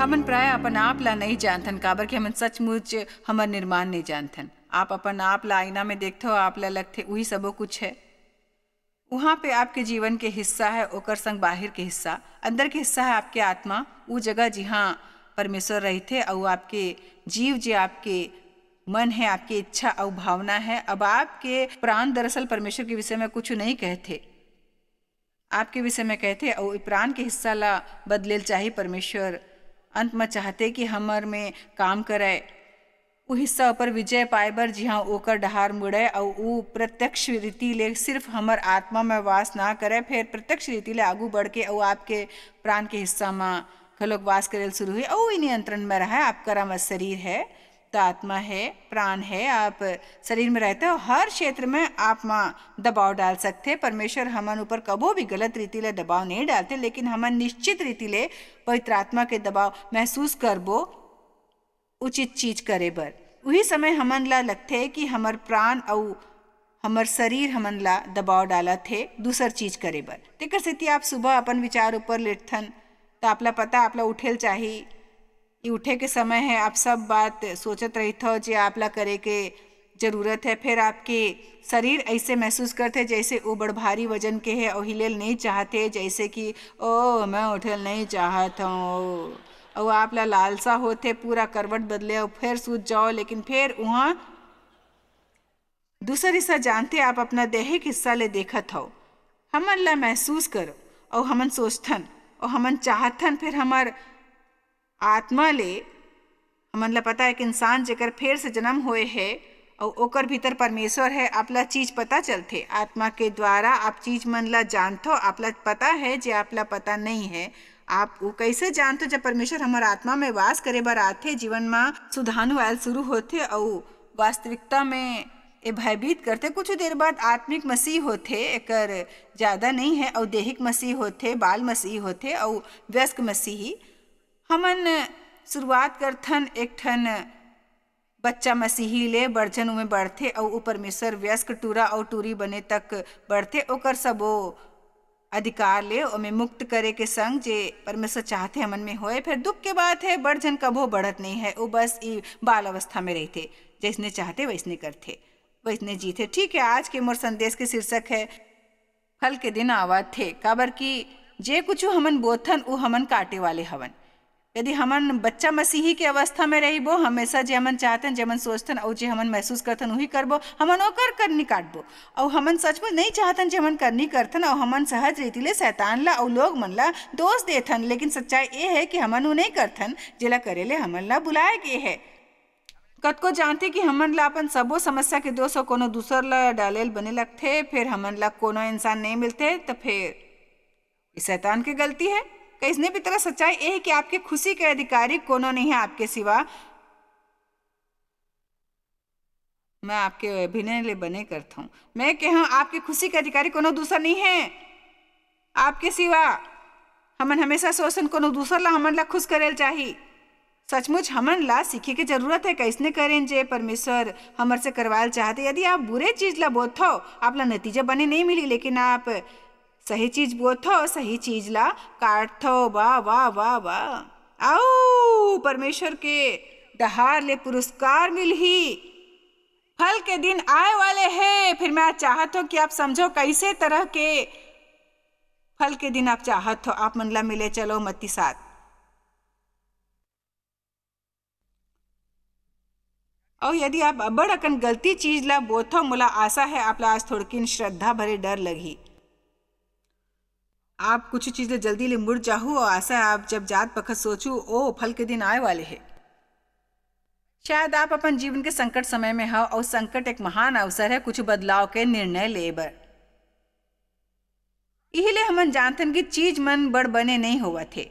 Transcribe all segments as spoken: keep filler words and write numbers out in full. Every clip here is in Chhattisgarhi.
हमन प्राय अपन आप ला नइ जानथन, काबर कि हमन सचमुच हमर निर्माण नइ जानथन। आप अपन आप ला आईना में देखथव, आप ला लगथे उही सबो कुछ है। उहाँ पे आपके जीवन के हिस्सा है, ओकर संग बाहिर के हिस्सा, अंदर के हिस्सा है आपके आत्मा, उ जगह जिहाँ परमेश्वर रहिथे, अउ आपके जीव, जे आपके मन है, आपके इच्छा अउ भावना है। अब आपके प्राण दरअसल परमेश्वर के विषय में कुछ नहीं कहथे, आपके विषय में कहथे, अउ प्राण के हिस्सा ला बदलेल चाही। परमेश्वर अंत में चाहथे कि हमर में काम करे, उ हिस्सा ऊपर विजय पाए बर, जिहाँ ओकर डहार मुड़े, अउ उ प्रत्यक्ष रीति ले सिर्फ हमर आत्मा में वास ना करे, फेर प्रत्यक्ष रीति ले आगू बढ़ के अउ आपके प्राण के हिस्सा में घलोक वास करेल शुरू हुई, अउ इ नियंत्रण में रहे। आपकर हमर शरीर है, त आत्मा है, प्राण है, आप शरीर में रहते हो, हर क्षेत्र में आप मा दबाव डाल सकते। परमेश्वर हमन ऊपर कबो भी गलत रीति ले दबाव नहीं डालते, लेकिन हमन निश्चित रीति ले पवित्र आत्मा के दबाव महसूस करबो उचित चीज करे बर। उही समय हमन ला लगथे कि हमर प्राण अउ हमर शरीर हमन ला दबाव डालत हे दूसर चीज करे बर। तेकर सेती आप सुबह अपन विचार ऊपर लेटथन, त आपला पता, आपला उठेल चाही। ये उठे के समय है, आप सब बात सोचत रहिथव जे आपला करे के जरूरत है। फिर आपके शरीर ऐसे महसूस करथे जैसे वो बड़ भारी वजन के है और हिलेल नहीं चाहते, जैसे कि ओ, मैं उठेल नहीं चाहत हूँ। अउ आपला लालसा होथे पूरा करवट बदले अउ फेर सूत जाओ, लेकिन फेर उहाँ दूसर हिस्सा जानथे, आप अपना दैहिक हिस्सा ले देखत हव। हमन ला महसूस करो, अउ हमन सोचथन, अउ हमन चाहथन, फिर हमर आत्मा ले हमन ला पता है कि इंसान जेकर फेर से जन्म होए है, अउ ओकर भीतर परमेश्वर है, आपला चीज पता चलथे। आत्मा के द्वारा आप चीज मन ला जानथो, आपला पता है जे आपला पता नहीं है। आप वो कैसे जानथो? जब परमेश्वर हमर आत्मा में वास करे बर आथे, जीवन में सुधानु आयल शुरू होथे, अउ वास्तविकता में ये भयभीत करथे। कुछ देर बाद आत्मिक मसीह होथे, एकर ज्यादा नहीं है, अउ देहिक मसीह होथे, बाल मसीह होथे, अउ व्यस्क मसीही। हमन शुरुआत करथन एक ठन बच्चा मसीही ले, बड़झन उमे बढ़थे अउ उ परमेश्वर व्यस्क टूरा अउ टूरी बने तक बढ़थे, ओकर सबो अधिकार ले ओमे मुक्त करे के संग जे परमेश्वर चाहथे हमन में होए। फिर दुख के बात है, बड़झन कभो बढ़त नहीं है, वो बस ई बाल अवस्था में रहिथे, जैसने चाहथे वैसने करथे, वैसने जीथे। ठीक है, आज के मोर संदेश के शीर्षक है फल के दिन आवत हे, काबर कि जे कुछु हमन बोथन, उ हमन काटे वाले हवन। यदि हमन बच्चा मसीही के अवस्था में रहिबो, हमेशा जे हमन चाहथन, जे हमन सोचथन अउ जे हमन महसूस करथन, उही करबो, हमन ओकर करनी काटबो। अउ हमन सचमुच नहीं चाहथन जे हमन करनी करथन, अउ हमन सहज रीति ले शैतान ला अउ लोग मन ला दोष देथन, लेकिन सच्चाई ए है कि हमन उ नहीं करथन, जेला करे ले हमन ला बुलाए गे है। कतको जानथे कि हमन ला अपन सबो समस्या के दोष ह कोनो दूसर ला डाले ल बने लगथे, फेर हमन ला कोनो इंसान नइ मिलथे, त फेर ये शैतान के गलती है। कइसने भी तरह सच्चाई ए है कि आपके खुशी के अधिकारी कोनो नहीं है आपके सिवा। मैं आपके अभिनय ले बने करथौं। मैं कहूँ, आपके खुशी के अधिकारी कोनो दूसर नहीं है आपके सिवा। हमन हमेशा सोचन कोनो दूसर ला हमन ला खुश करेल चाही। सचमुच हमन ला सीखे के जरूरत है, कइसने करें जे परमेश्वर हमर से करवायल चाहते। यदि आप बुरे चीज ला बोथव, आप ला नतीजा बने नहीं मिली, लेकिन आप सही चीज बोथव, सही चीज ला काटथव। वाह, वाह, वाह, वाह। आओ, परमेश्वर के डहार ले पुरस्कार मिलही। फल के दिन आए वाले हे। फिर मैं चाहत हूँ कि आप समझो, कैसे तरह के फल के दिन आप चाहत हो, आप मन ला मिले। चलो, मत्ती सात। अउ यदि आप अब्बड़ अकन गलती चीज ला बोथव, मोला आशा है, आप ला आज थोड़किन श्रद्धा भरे डर लगही। आप कुछ चीज ले जल्दी ले मुड़ जाहू, अउ आशा है, आप जब जात बखत सोचू, "ओ, फल के दिन आए वाले हे।" शायद आप अपन जीवन के संकट समय में हव, अउ संकट एक महान अवसर है कुछ बदलाव के निर्णय ले बर। इही ले हमन जानथन कि चीज मन बड़ बने नइ होवत हे।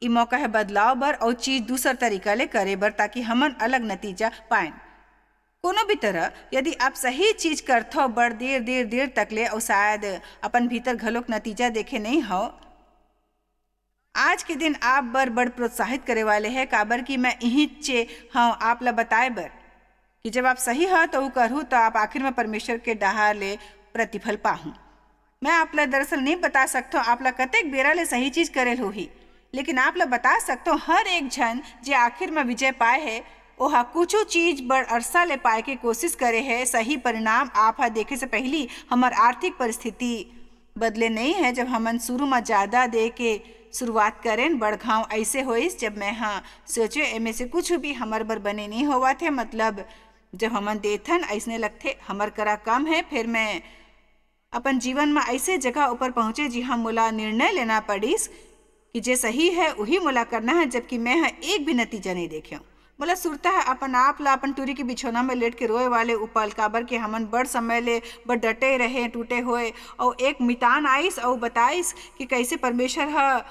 ई मौका है बदलाव बर अउ चीज दूसर तरीका ले करे बर, ताकि हमन अलग नतीजा पाएन। कोनो भी तरह, यदि आप सही चीज करथव बड़ देर, देर, देर तक ले, अउ शायद अपन भीतर घलोक नतीजा देखे नइ हव, आज के दिन आप बर बड़ प्रोत्साहित करे वाले है, काबर कि मैं इहींचे हव आप ला बताए बर कि जब आप सही हव, त ऊ करहू, त आप आखिर में परमेश्वर के डहार ले प्रतिफल पाहू। मैं आप ला दरअसल नहीं बता सकथव आप ला कतेक बेरा ले सही चीज करेल होही, लेकिन आप ला बता सकथव, हर एक झन जे आखिर म विजय पाए हे, ओहा कुछु चीज बर अरसा ले पाए के कोशिश करे हे। सही परिणाम आप ह देखे से पहिली हमर आर्थिक परिस्थिति बदले नइ हे। जब हमन शुरू म जादा दे के शुरुआत करेन, बड़ घाव अइसे होइस, जब मैं ह सोचे, "एमे से कुछु भी हमर बर बने नइ होवत हे।" मतलब, जब हमन देथन, अइसने लगथे, हमर करा कम हे। फिर मैं अपन जीवन म अइसे जगह ऊपर पहुँचे, जिहाँ मोला निर्णय लेना पड़िस कि जे सही हे, उही मोला करना हे, जबकि मैं ह एक भी नतीजा नइ देखेंव। मोला सुरता हे अपन आप ला अपन टूरी के बिछौना में लेट के रोए वाले उ पल, काबर कि हमन बड़ समय ले बड़ डटे रहे, टूटे होए, अउ एक मितान आइस अउ बताइस कि कइसे परमेश्वर ह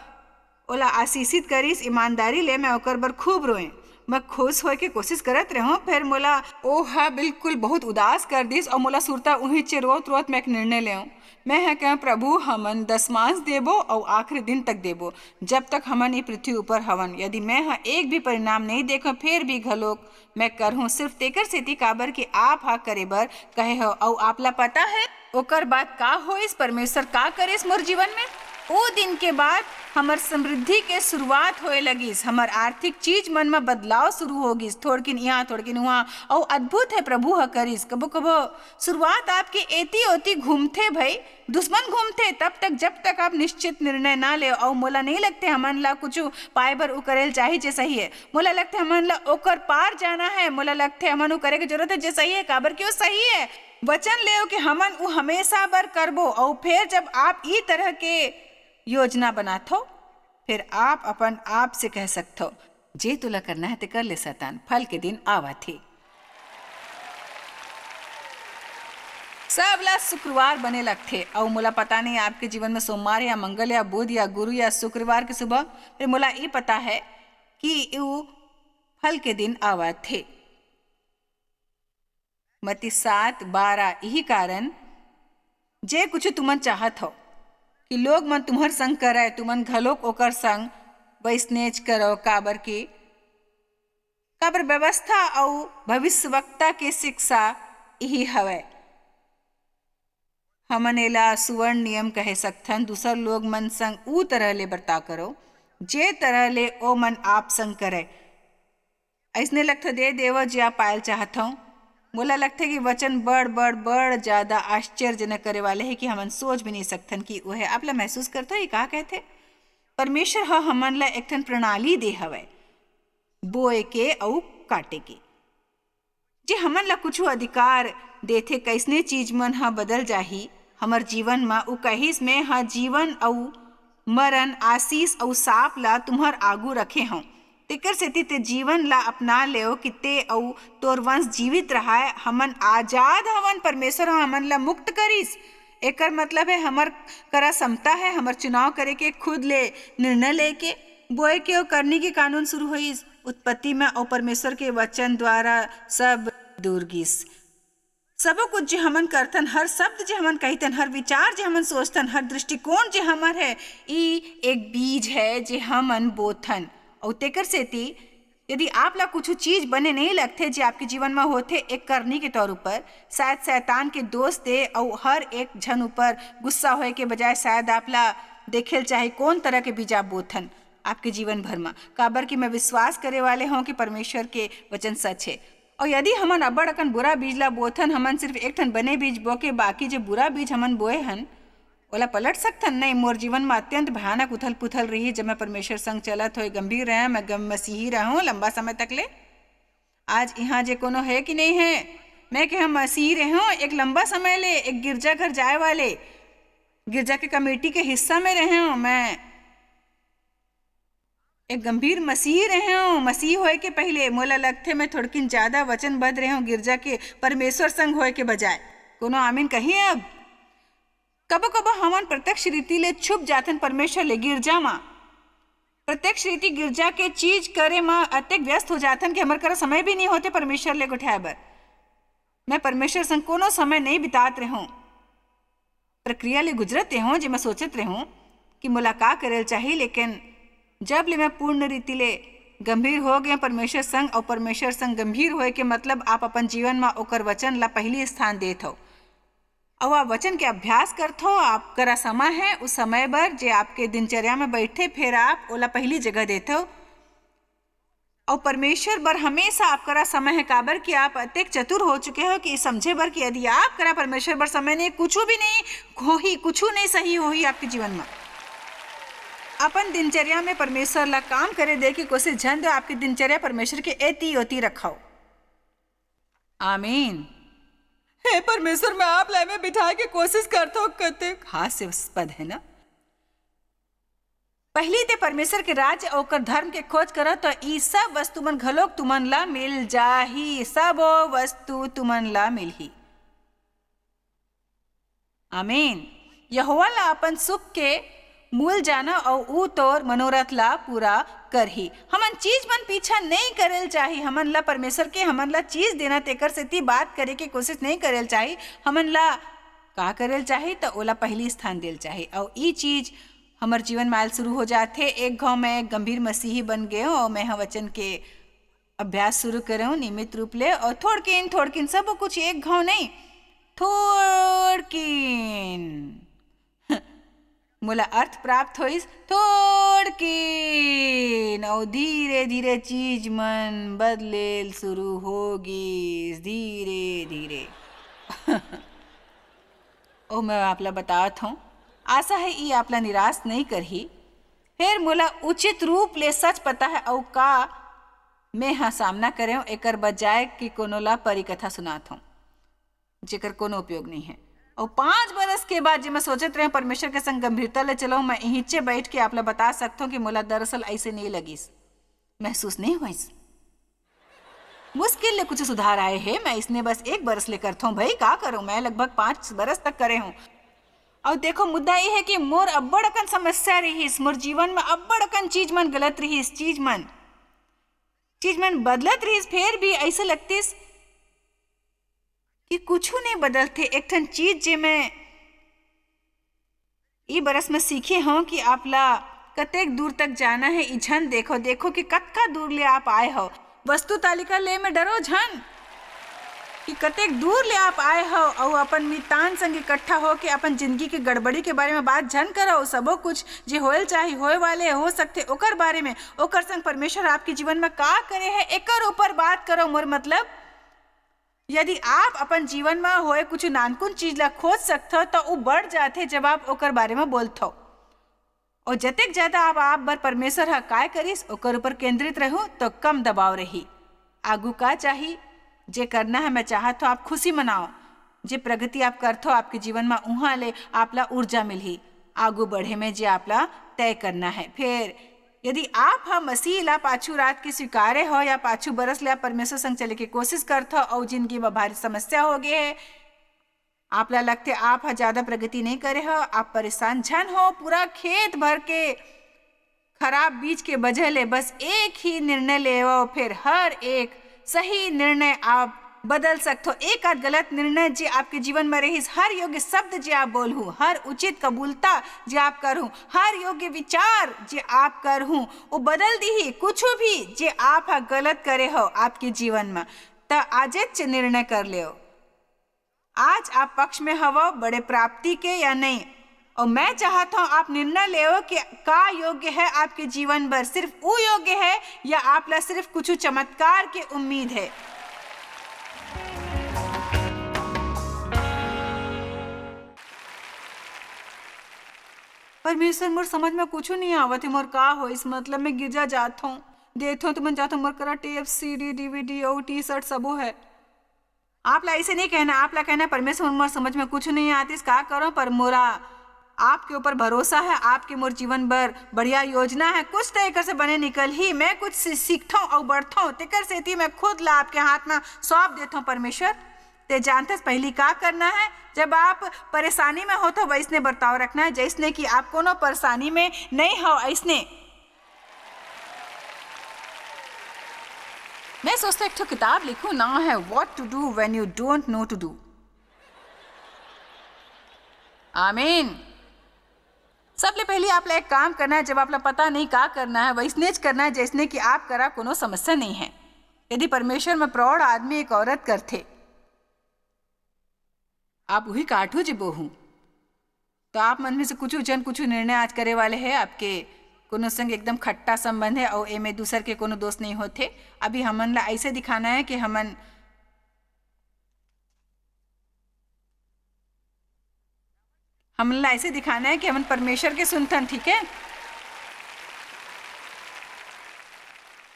ओला आशीषित करिस। ईमानदारी ले मैं ओकर बर खूब रोएं। मैं खुश होए के कोशिश करत रेहों, फेर मोला ओ ह बिल्कुल बहुत उदास कर दिस अउ मोला सुरता उहींचे रोत-रोत मैं एक निर्णय लेंव। मैं ह कहेंव, "प्रभु, हमन दसमांश देबो अउ आखिरी दिन तक देबो, जब तक हमन ए पृथ्वी ऊपर हवन। यदि मैं ह एक भी परिणाम नइ देखंव, फेर भी घलोक मैं करहूं, सिर्फ तेकर सेती काबर कि आप ह करे बर कहे हव, अउ आप ला पता हे ओकर बाद का होइस, परमेश्वर का करिस मोर जीवन में।" ओ दिन के बाद हमर समृद्धि के शुरुआत होए लगिस, हमर आर्थिक चीज मन म बदलाव शुरू हो गिस, थोड़किन इहाँ, थोड़किन उहाँ, अउ अद्भुत हे प्रभु ह करिस। कभो-कभो शुरुआत आपके एती-ओती घूमथे भई, दुश्मन घूमथे, तब तक, जब तक आप निश्चित निर्णय ना लेव। अउ मोला नइ लगथे हमन ला कुछु पाए बर उ करे ल चाही जे सही हे। मोला लगथे हमन ला ओकर पार जाना हे। मोला लगथे हमन उ करे के जरूरत हे जे सही हे, काबर कि वो सही हे। वचन लेव कि हमन उ हमेशा बर करबो। अउ फेर जब आप ई तरह के योजना बनाथो, फेर आप अपन आप से कह सकथो, "जे तोला करना हे, ते कर ले शैतान, फल के दिन आवत हे।" सब ला शुक्रवार बने लगथे, अउ मोला पता नहीं आपके जीवन में सोमवार या मंगल या बुध या गुरु या शुक्रवार के सुबह, फेर मोला ये पता हे कि वो फल के दिन आवत हे। मत्ती सात बारह, इही कारण जे कुछु तुमन चाहत हव कि लोग मन तुम्हर संग करय, तुमन घलोक ओकर संग वइसनेच करव, काबर कि, काबर व्यवस्था अउ भविष्यवक्ता के शिक्षा इही हवय। हमन एला सुवर्ण नियम कहे सकथन, दूसर लोग मन संग ऊ तरह ले बर्ताव करव, जे तरह ले ओ मन आप संग करय। अइसने लगथे, दे देवव जे आप पायल चाहत हव। मोला लगथे कि वचन बड़, बड़, बड़ ज्यादा आश्चर्यजनक करे वाले हे कि हमन सोच भी नहीं सकथन कि ओहे। आप ला महसूस करथव, ये का कहथे? परमेश्वर ह हमन ला एक ठन प्रणाली दे हवय, बोए के अउ काटे के। जे हमन ला कुछु अधिकार देथे, कइसने चीज मन ह बदल जाही हमर जीवन म। उ कहिस, "मैं ह जीवन अउ मरन, आशीष अउ साप ला तुम्हर आगू रखे हंव। तेकर सेती ते जीवन ला अपना लेव कि ते अउ तोर वंश जीवित रहाय।" हमन आजाद हवन, परमेश्वर ह हमन ला मुक्त करिस। एकर मतलब हे हमर करा समता हे, हमर चुनाव करे के, खुद ले निर्णय लेके, बोए के अउ करनी के कानून शुरू होइस। उत्पत्ति में अउ परमेश्वर के वचन द्वारा सब दूर गिस। सबो कुछ जे हमन करथन, हर शब्द जे हमन कहिथन, हर विचार जे हमन सोचथन, हर दृष्टिकोण जे हमर हे, ई एक बीज हे जे हमन बोथन। अउ तेकर सेती यदि आप ला कुछु चीज बने नहीं लगथे जे आपके जीवन में होथे एक करनी के तौर ऊपर, शायद शैतान के दोष दे अउ हर एक झन ऊपर गुस्सा होए के बजाय शायद आप ला देखे ल चाहे कौन तरह के बीज आप बोथन आपके जीवन भर में। काबर कि मैं विश्वास करे वाले हूँ कि परमेश्वर के वचन सच हे। अउ यदि हमन अब्बड़ अकन बुरा बीज ला बोथन, हमन सिर्फ एक ठन बने बीज बो के बाकी जे बुरा बीज हमन बोए हन, ओला पलट सकथन? नहीं, मोर जीवन म अत्यंत भयानक उथल-पुथल रिहिस, जब मैं परमेश्वर संग चलत होए गंभीर रहें, मैं गम-, मसीही रहूं लंबा समय तक ले। आज इहां जे कोनो हे कि नहीं हे, मैं के हम मसीही रहें, एक लंबा समय ले, एक गिरजाघर जाए वाले, गिरजा के कमेटी के हिस्सा में रहें मैं। एक गंभीर मसीही रहेंव। मसीही होए के पहिले मोला लगथे, मैं थोड़किन ज्यादा वचनबद्ध रहेंव गिरजा के परमेश्वर संग होए के बजाय। कोनो आमीन कही अब? कबो-कबो हमन प्रत्यक्ष रीति ले छुप जाथन परमेश्वर ले गिरजा म। प्रत्यक्ष रीति गिरजा के चीज करे म अतेक व्यस्त हो जाथन कि हमर करा समय भी नहीं होथे परमेश्वर ले गोठियाए बर। मैं परमेश्वर संग कोनो समय नहीं बितात रहेंव। प्रक्रिया ले गुजरत रेहों, जेमा सोचत रेहों कि मोला का करे ल चाही, लेकिन जब ले मैं पूर्ण रीति ले गंभीर हो गेंव परमेश्वर संग, अउ परमेश्वर संग गंभीर होए के मतलब आप अपन जीवन म ओकर वचन ला पहिली स्थान देत हव। अउ आप वचन के अभ्यास करथो, आप करा समय है, उस समय बर जे आपके दिनचर्या में बैठे, फेर आप ओला पहली जगह देथो। अउ परमेश्वर बर हमेशा आप करा समय है, काबर कि आप अतेक चतुर हो चुके हो कि समझे बर कि यदि आप करा परमेश्वर बर समय नहीं, कुछ भी नहीं होही, कुछ नहीं सही होही आपके जीवन में। अपन दिनचर्या में परमेश्वर ला काम करे दे के कोशिश झन दो, आपकी दिनचर्या परमेश्वर के एती ओती रखाओ। आमीन। हे परमेश्वर, मैं आप ला एमे बिठाए के कोशिश करथो, कतेक हास्यास्पद है ना? पहली ते परमेश्वर के राज्य अउ ओकर धर्म के खोज करव, तो ई सब वस्तु मन घलोक तुमन ला मिल जाही, सबो वस्तु तुमन ला मिलही। आमीन। यहोवा ला अपन सुख के मूल जानो अउ ऊ तोर मनोरथ ला पूरा करही। हमन चीज मन पीछा नहीं करेल चाही, हमन ला परमेश्वर के हमन ला चीज देना, तेकर सेती बात करे के कोशिश नहीं करेल चाही। हमन ला का करेल चाही, त ओला पहली स्थान देल चाही। अउ ई चीज हमर जीवन में आयल शुरू हो जाथे। एक घाव मैं एक गंभीर मसीही बन गए हूँ अउ मैं ह वचन के अभ्यास शुरू करे हूँ नियमित रूप ले। अउ थोड़किन थोड़किन, सब कुछ एक घाव नहीं, थोड़किन मोला अर्थ प्राप्त होइस, थोड़किन, अउ धीरे धीरे चीज मन बदलेल शुरू हो गिस, धीरे धीरे। ओ मैं आप ला बतात हूँ, आशा है ई आप ला निराश नहीं करही। फेर मोला उचित रूप ले सच पता है, अउ का मैं ह सामना करे हूँ, एकर बजाय कि कोनो ला परी कथा सुनात हूँ, जेकर कोनो उपयोग नहीं है। अउ पाँच बरस के बाद जे मैं सोचत रहे परमेश्वर के संग गंभीरता ले चलो, मैं इहिचे बैठ के आप ला बता सकत हूँ कि मोला दरअसल ऐसे नहीं लगिस, महसूस नहीं होइस। मुश्किल ले कुछ सुधार आए हे, मैं इसने बस एक बरस ले करथों भाई, का करूं, मैं लगभग पाँच बरस तक करे हूं। अउ देखो, मुद्दा ये है कि मोर अब्बड़ अकन समस्या रहिस, मोर जीवन में अब्बड़ अकन चीज मन गलत रहिस, चीज मन, चीज मन बदलत रहिस, फेर भी ऐसे लगतिस कि कुछु नहीं बदलथे। एक ठन चीज जे मैं ई बरस में सीखे हव कि आप ला कतेक दूर तक जाना है, ई झन देखो, देखो कि कतका दूर ले आप आए हव। वस्तु तालिका ले में डरो झन कि कतेक दूर ले आप आए हव, अउ अपन मितान संग इकट्ठा हो के अपन जिंदगी के गड़बड़ी के बारे में बात झन करो। सबो कुछ जे होयल चाही, होए वाले हो सकथे, ओकर बारे में, ओकर संग परमेश्वर आपके जीवन में का करे है, एकर ऊपर बात करो। मोर मतलब, यदि आप अपन जीवन म होए कुछ नानकुन चीज ला खोज सकथव, त ऊ बढ़ जाथे, जब आप ओकर बारे म बोलथव। अउ जतेक ज्यादा आप, आप बर परमेश्वर ह काय करिस, ओकर ऊपर केंद्रित रहू, त कम दबाव रही। आगू का चाही, जे करना है, मैं चाहत हव, आप खुशी मनाओ। जे प्रगति आप करथव आपके जीवन म, उहाँ ले आप ला ऊर्जा मिलही आगू बढ़े में, जे आप ला तय करना है। फेर यदि आप ह मसीह ला पाछू रात के स्वीकारे हो या पाछू बरस ले आप परमेश्वर संग चले के कोशिश करथव अउ जिंदगी म भारी समस्या हो गे हे, आप ला लगथे आप ह ज्यादा प्रगति नहीं करे हो, आप परेशान झन हो, पूरा खेत भर के खराब बीज के वजह ले बस एक ही निर्णय लेवव, फेर हर एक सही निर्णय आप बदल सकथो। एक आध गलत निर्णय जे आपके जीवन में रहिस, हर योग्य शब्द जे आप बोलहू, हर उचित कबूलता जे आप करहू, हर योग्य विचार जे आप करहू, वो बदल दीही। कुछ भी जे आप ह गलत करे हो आपके जीवन में, त आजेच निर्णय कर लेव। आज आप पक्ष में हवव बड़े प्राप्ति के या नहीं? अउ मैं चाहत हव आप निर्णय लेव कि का योग्य है आपके जीवन बर, सिर्फ वो योग्य है या आप ला सिर्फ कुछ चमत्कार के उम्मीद है? परमेश्वर, मोर समझ में कुछ नहीं आवत है, मोर का होइस? मतलब, मैं गिरजा जात हूँ, देत हूँ, तुमन जात हूँ, मोर करा टेप, सीडी, डीवीडी अउ टी शर्ट सबो है। आप ला ऐसे नहीं कहना, आप ला कहना, "परमेश्वर, मोर समझ में कुछ नहीं आतिस, का करो, पर मोरा आपके ऊपर भरोसा है, आपके मोर जीवन बर बढ़िया योजना है, कुछ तो एकर से बने निकल ही। मैं कुछ सी-, सीखथों अउ बढ़थों, तेकर सेती मैं खुद ला आपके हाथ में सौंप देथों, परमेश्वर।" ते जानथस पहली का करना है? जब आप परेशानी में होथो, वैसने बर्ताव रखना है, जैसने कि आप कोनो परेशानी में नहीं हो, ऐसने। मैं सोचता एक ठो किताब लिखूं, नाम है What to Do When You Don't Know To Do। आमीन। सबले पहली आप ला एक काम करना है, जब आप ला पता नहीं का करना है, वैसनेच करना है, जैसने कि आप करा कोनो समस्या नहीं है। यदि परमेश्वर में प्रौढ़ आदमी एक औरत करथे, आप उही काठू जी बोहू। तो आप मन में से कुछ जन कुछ निर्णय आज करे वाले हैं, आपके कोनो संग एकदम खट्टा संबंध है और एमे दूसर के कोनो दोष नहीं होते। अभी हमन ला ऐसे दिखाना है कि हमन हमन ला ऐसे दिखाना है कि हमन परमेश्वर के सुनथन, ठीक है?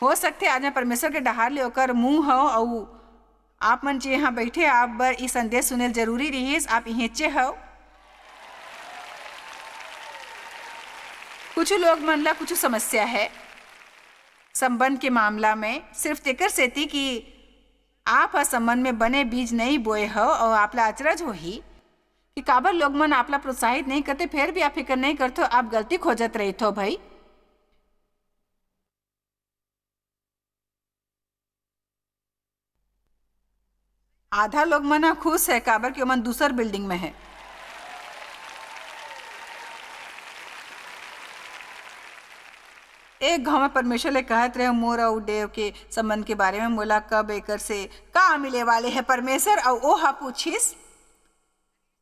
हो सकथे आज मैं परमेश्वर के डहार ले ओकर मुंह हव, अउ आप मन जे यहाँ बैठे, आप बर ई संदेश सुनेल जरूरी रिहिस, आप इहेचे हव। कुछ लोग मन ला कुछ समस्या है संबंध के मामला में, सिर्फ तेकर सेती कि आप ह संबंध में बने बीज नहीं बोए हव, अउ आप ला अचरज होही कि काबर लोग मन आप ला प्रोत्साहित नहीं करते, फिर भी आप फिकर नहीं करते हो, आप गलती खोजत रहित हो भाई। आधा लोग मन ह खुश है, काबर कि ओमन दूसर बिल्डिंग में है। एक घाव में परमेश्वर ले कहत रहे, मोर अउ देव के संबंध के बारे में, मोला कब एकर से का मिले वाले है परमेश्वर? अउ ओ हा पूछिस,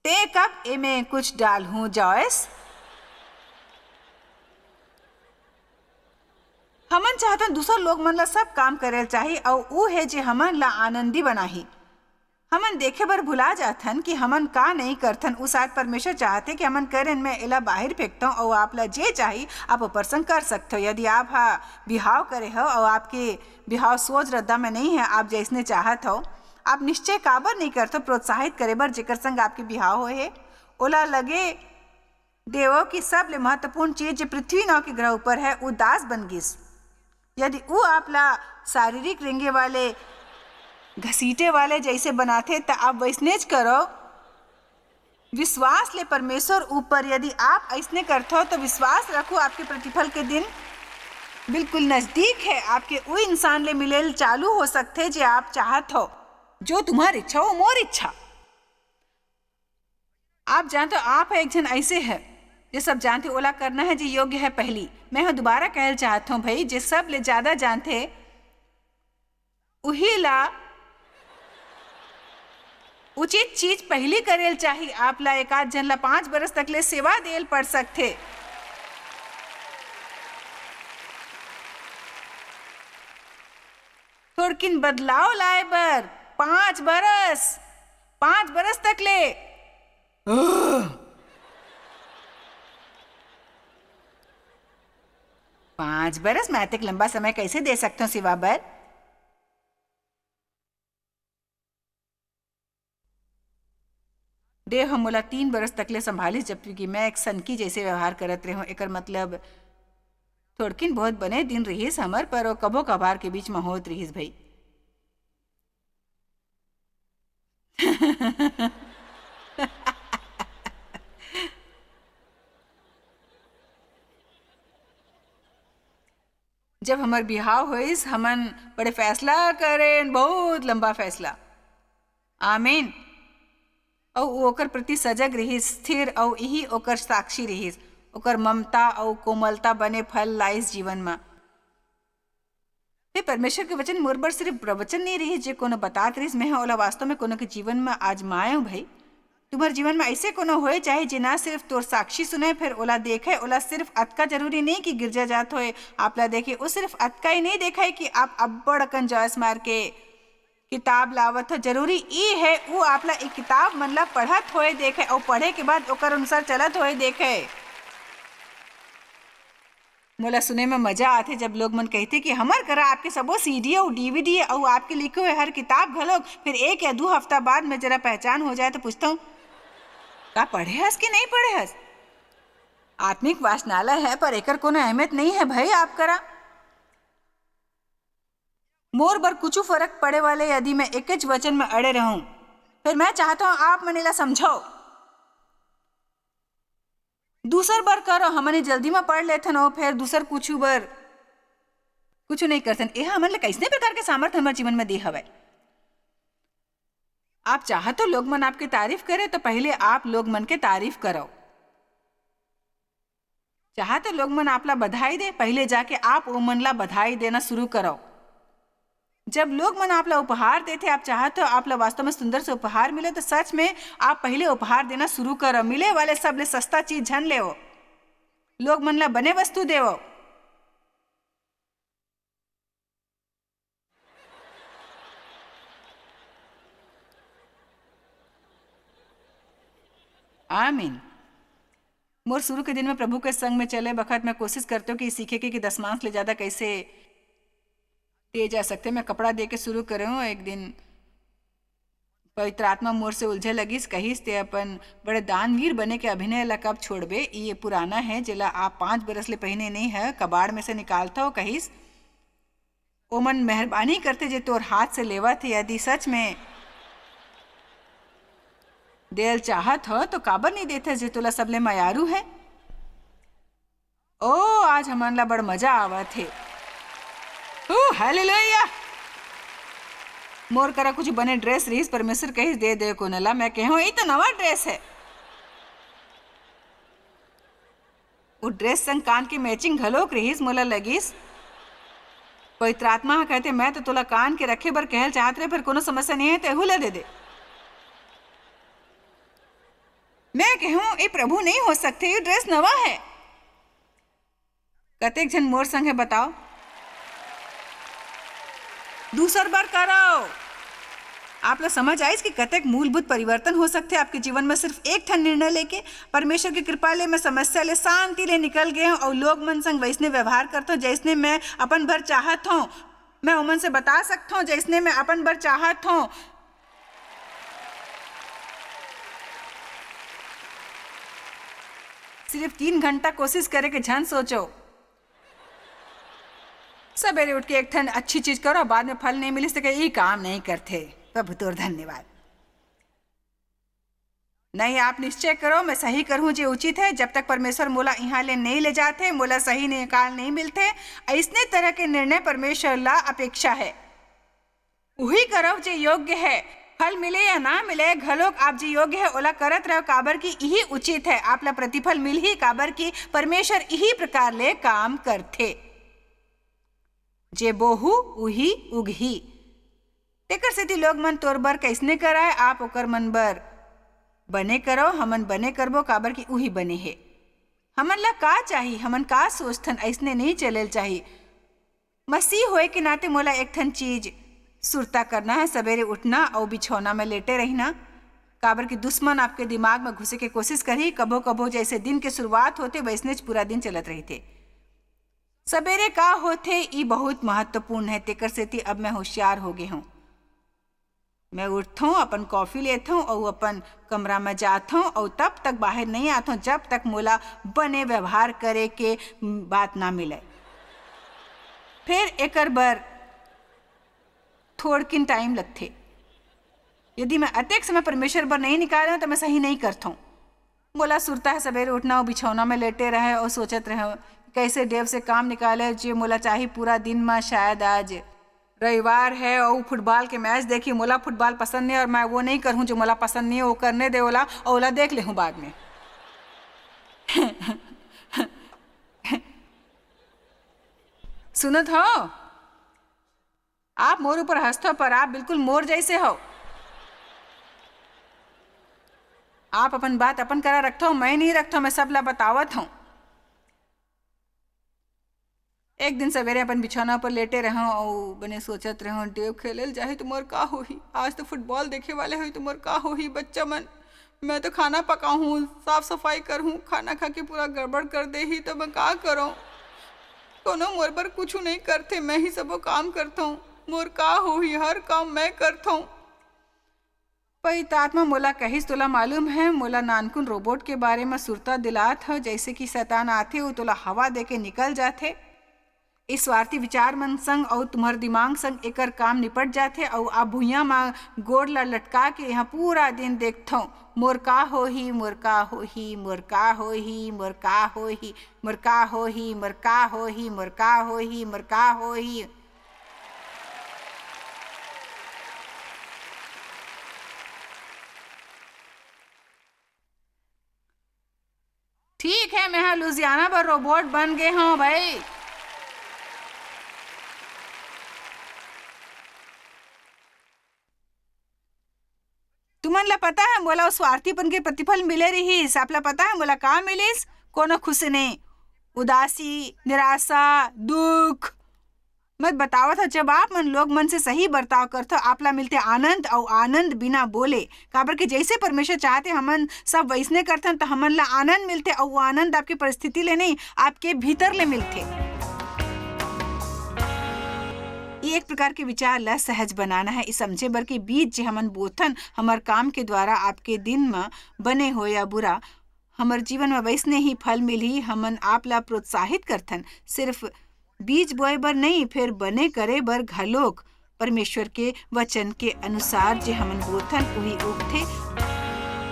"ते कब एमे कुछ डालहूं, जॉयस?" हमन चाहतन दूसर लोग मन ला सब काम करे चाही, अउ ऊ हे जे हमन ला आनंदी बनाही। हमन देखे बर भुला जाथन कि हमन का नहीं करथन। ऊ शायद परमेश्वर चाहथे कि हमन करेन, मैं एला बाहिर फेंकथंव, अउ आप ला जे चाही, आप ओपर संग कर सकथव। यदि आप हा बिहाव करे हव अउ आपके बिहाव सोच रद्दा में नहीं है, आप जैसने चाहत हव, आप निश्चय काबर नहीं करथव प्रोत्साहित करे बर, जेकर संग आपके बिहाव होए हे? ओला लगे देवो कि सबले महत्वपूर्ण चीज जे पृथ्वी नाव के ग्रह ऊपर है, ऊ दास बन गिस। यदि ऊ आपला शारीरिक रेंगे वाले, घसीटे वाले जैसे बनाथे, त आप वैसनेच करो। विश्वास ले परमेश्वर ऊपर यदि आप ऐसने करथो, तो विश्वास रखो, आपके प्रतिफल के दिन बिल्कुल नजदीक है। आपके ऊ इंसान ले मिलेल चालू हो सकथे, जे आप चाहत हो। जो तुम्हार इच्छा हो, मोर इच्छा। आप जानते हो, आप एक झन ऐसे है, जे सब जानते, ओला करना है, जे योग्य है पहली। मैं ह दोबारा कहल चाहत हूँ भाई, जे सब ले ज्यादा जानते, उही ला उचित चीज पहली करेल चाही। आप ला एक आध झन ला पाँच बरस तक ले सेवा देल पड़ सकथे। थोड़किन बदलाव लाए बर पाँच बरस, पाँच बरस तक ले। पाँच बरस, मैं अतेक लंबा समय कैसे दे सकथों सेवा बर? देव ह मोला तीन बरस तक ले संभालिस, जबकि मैं एक सनकी जैसे व्यवहार करत रेहों। एकर मतलब, थोड़किन बहुत बने दिन रिहिस हमर, पर वो कभो कभार के बीच म होत रिहिस भई। जब हमर बिहाव होइस, हमन बड़े फैसला करेन, बहुत लंबा फैसला। आमीन। अऊ वो ओकर प्रति सजग रिहिस, स्थिर, अऊ इही ओकर साक्षी रिहिस। ओकर ममता अऊ कोमलता बने फल लाइस जीवन म। हे परमेश्वर के वचन मोर बर सिर्फ प्रवचन नइ रिहिस, जे कोनो बतात रिहिस, मेंह ओला वास्तव म कोनो के जीवन म आजमाएंव भई। तुम्हर जीवन म अइसे कोनो होय चाही, जे न सिर्फ तोर साक्षी सुनय, फेर ओला देखय। ओला सिर्फ अतका जरूरी नइ कि गिरजा जात होय, आप ला देखे। ओ सिर्फ अतका ही नइ देखय कि आप अब्बड़ अकन जॉयस मार के किताब लावत हो। जरूरी ई हे, ऊ आप ला ए किताब मन ला पढ़त होय देखय अऊ पढ़े के बाद ओकर अनुसार चलत होय देखय। मोला सुने म मजा आथे, जब लोग मन कहिथे कि हमर करा आपके सबो सीडी अऊ डीवीडी अऊ आपके लिखे हुए हर किताब घलोक। फिर एक या दू हफ्ता बाद में जरा पहचान हो जाए, तो पूछता हूँ, "का पढ़े हस कि नहीं पढ़े हस?" आत्मिक वाचनालय है, पर एकर कोनो अहमियत नहीं है भाई आप करा। मोर बर कुछु फरक पड़े वाले यदि मैं एकेच वचन में अड़े रहूं, फिर मैं चाहता हूं आप मन एला समझो। दूसर बर करो, हमन ए जल्दी में पढ़ लेथन, ओ फेर दूसर कुछु बर कुछु नहीं करथन। एहा हमन ले कइसने प्रकार के सामर्थ हमर जीवन में दे हवय? आप चाहत हो लोग मन आपके तारीफ करे, तो पहले आप लोग मन के तारीफ करो। चाहत हो लोग मन आप ला बधाई दे, पहले जाके आप ओ मन ला बधाई देना शुरू करो। जब लोग मन आप ला उपहार देथे, आप चाहत हो आप ला वास्तव में सुंदर से उपहार मिले, तो सच में आप पहले उपहार देना शुरू करो। मिले वाले सबले सस्ता चीज झन लेवो, लोग मन ला बने वस्तु देवो। आमीन। मोर शुरू के दिन में प्रभु के संग में चले बखत मैं कोशिश करते हो कि सीखे के कि दसमांश ले ज्यादा कैसे दिए जा सकते। मैं कपड़ा दे के शुरू करे हूँ। एक दिन पवित्र आत्मा मोर से उलझे लगिस, कहिस, "ते अपन बड़े दानवीर बने के अभिनय ला कब छोड़बे? ये पुराना है, जेला आप पाँच बरस ले पहिने नहीं है, कबाड़ में से निकालता हो," कहिस। "ओमन मेहरबानी करते जे तोर हाथ से लेवत हे, यदि सच में देल चाहत हो तो काबर नहीं देते जे तोला सबले मयारू है?" ओ, आज हमन ला बड़ मजा आवत हे। ओ, हालेलुया! मोर करा कुछ बने ड्रेस रहिस, परमेश्वर कहिस, "दे दे कोनो ला।" मैं कहेंव, "ई तो नवा ड्रेस है।" वो ड्रेस संग कान के मैचिंग घलोक रहिस, मोला लगिस। पवित्र आत्मा ह कहते, "मैं तो तोला कान के रखे बर कहल चाहत रहे, पर कोनो समस्या नहीं है, तेहू ला दे दे।" मैं कहूं, "ए प्रभु, नहीं हो सकते, ये ड्रेस नवा है।" कतेक झन मोर संग है, बताओ? दूसर बार करो। आप ला समझ आइस कि कतेक मूलभूत परिवर्तन हो सकथे आपके जीवन में सिर्फ एक ठन निर्णय लेके? परमेश्वर की कृपा ले मैं समस्या ले शांति ले निकल गए हूँ और लोग मन संग वैसने व्यवहार करथों जैसने मैं अपन भर चाहत हूँ। मैं ओमन से बता सकत हूँ जैसने मैं अपन भर चाहत हूँ। सिर्फ तीन घंटा कोशिश करे के झन सोचो। सबेरे उठ के एक ठन अच्छी चीज करो, बाद में फल नहीं मिलिस, तो कहे, "ई काम नहीं करथे।" प्रभु तोर धन्यवाद। नहीं, आप निश्चय करो, मैं सही करहूं जे उचित है। जब तक परमेश्वर मोला इहां ले नहीं ले जाथे, मोला सही निकाल नहीं मिलथे। अइसने तरह के निर्णय परमेश्वर ला अपेक्षा है। उही करव जे योग्य है, फल मिले या ना मिले, घलोक आप जे योग्य है, ओला करत रहो, काबर कि इही उचित है। आप ला प्रतिफल मिलही, काबर कि परमेश्वर इही प्रकार ले काम करथे। जे बोहू, उही उगही। तेकर सेती लोग मन तोर बर कइसने कराय, आप ओकर मन बर बने करव। हमन बने करबो, काबर कि उही बने हे। हमन ला का चाही, हमन का सोचथन, अइसने नइ चलेल चाही। मसीह होए के नाते मोला एक ठन चीज सुरता करना है, सबेरे उठना अउ बिछौना में लेटे रहिना, काबर कि दुश्मन आपके दिमाग में घुसे के कोशिश करही। कभो-कभो जइसे दिन के शुरुआत होथे, वइसनेच पूरा दिन चलत रहिथे। सबेरे का होथे, ई बहुत महत्वपूर्ण है, तेकर सेती अब मैं होशियार हो गे हंव। मैं उठथंव, अपन कॉफी लेथंव अउ अपन कमरा में जाथंव अउ तब तक बाहर नइ आथंव, जब तक मोला बने व्यवहार करे के बात ना मिले। फेर एकर बर थोड़किन टाइम लगथे। यदि मैं अतेक समय परमेश्वर बर नइ निकालंव, त मैं सही नइ करथंव। मोला सुरता है, सबेरे उठना अउ बिछौना में लेटे रहे अउ सोचत रहे, कइसे डेव से काम निकाले, जे मोला चाही पूरा दिन में। शायद आज रविवार है अउ फुटबॉल के मैच देखही, मोला फुटबॉल पसंद नहीं और मैं वो नहीं करहूँ जो मोला पसंद नहीं है, वो करने दे ओला, अउ ओला देख लेहूँ बाद में। सुनत हो? आप मोर ऊपर हंसथो, पर आप बिल्कुल मोर जइसे हो। आप अपन बात अपन करा रखथो, मैं नहीं रखथो, मैं सब ला बतावत हंव। एक दिन सबेरे अपन बिछौना पर लेटे रहंव अउ बने सोचत रहंव, डेव खेले ल जाही त मोर का होही? आज तो फुटबॉल देखे वाले होही त मोर का होही? बच्चा मन, मैं तो खाना पकाहूँ, साफ सफाई करहूँ, खाना खा के पूरा गड़बड़ कर देही त मैं का करंव? कोनो मोर बर कुछु नइ करथे, मैं ही सबो काम करथंव। मोर का होही? हर काम मैं करथंव। पवित्र आत्मा मोला कहिस, "तोला मालूम है, मोला नानकुन रोबोट के बारे म सुरता दिलात ह, जइसे कि शैतान आथे, वो तोला हवा देके निकल जाथे। इस स्वार्थी विचार मन संग अउ तुम्हर दिमाग संग एकर काम निपट जाथे, अउ आप भुइयां म गोड़ ला लटका के यहाँ पूरा दिन देखथो, मोर का होही, मोर का होही, मोर का होही, मोर का होही, मोर का होही, मोर का होही, मोर का होही, मोर का होही।" ठीक है, मैं हा लुजियाना बर रोबोट बन गे हंव भाई। मन ला पता है, मोला उस स्वार्थीपन के प्रतिफल मिले रहिस। आप ला पता है, मोला का मिलिस? कोनो खुशी नहीं, उदासी, निराशा, दुख। मैं बतावत हूँ, जब आप मन लोग मन से सही बर्ताव करथो, आप ला मिलथे आनंद, अउ आनंद बिना बोले। काबर के जैसे परमेश्वर चाहथे, हमन सब वैसने करथन, तो हमन ला आनंद मिलथे, अउ वो आनंद आपके परिस्थिति ले नहीं, आपके भीतर ले मिलथे। ये एक प्रकार के विचार ला सहज बनाना है, इस समझे बर के बीज जे हमन बोथन, हमर काम के द्वारा आपके दिन म बने हो या बुरा, हमर जीवन म वैसने ही फल मिलही। हमन आप ला प्रोत्साहित करथन, सिर्फ बीज बोए बर नहीं, फेर बने करे बर घलोक। परमेश्वर के वचन के अनुसार जे हमन बोथन, उही उगथे।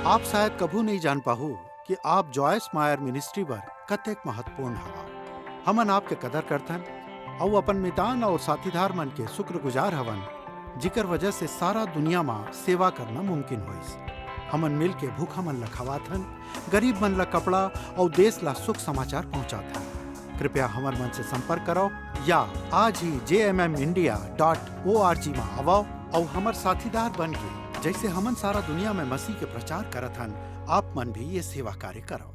आप शायद कभू नहीं जान पाहू कि आप जॉयस मायर मिनिस्ट्री बर कतेक महत्वपूर्ण हवा। हमन आपके कदर करथन अउ अपन मितान अउ साथीदार मन के शुक्रगुजार हवन, जिकर वजह से सारा दुनिया म सेवा करना मुमकिन होइस। हमन मिल के भूखा मन ला खवाथन, गरीब मन ला कपड़ा अउ देश ला सुख समाचार पहुंचाथन। कृपया हमर मन से संपर्क करो या आज ही जे M M India dot O R G म आवव अउ हमर साथीदार बन के, जैसे हमन सारा दुनिया में मसीह के प्रचार करत हन, आप मन भी ये सेवा कार्य करो।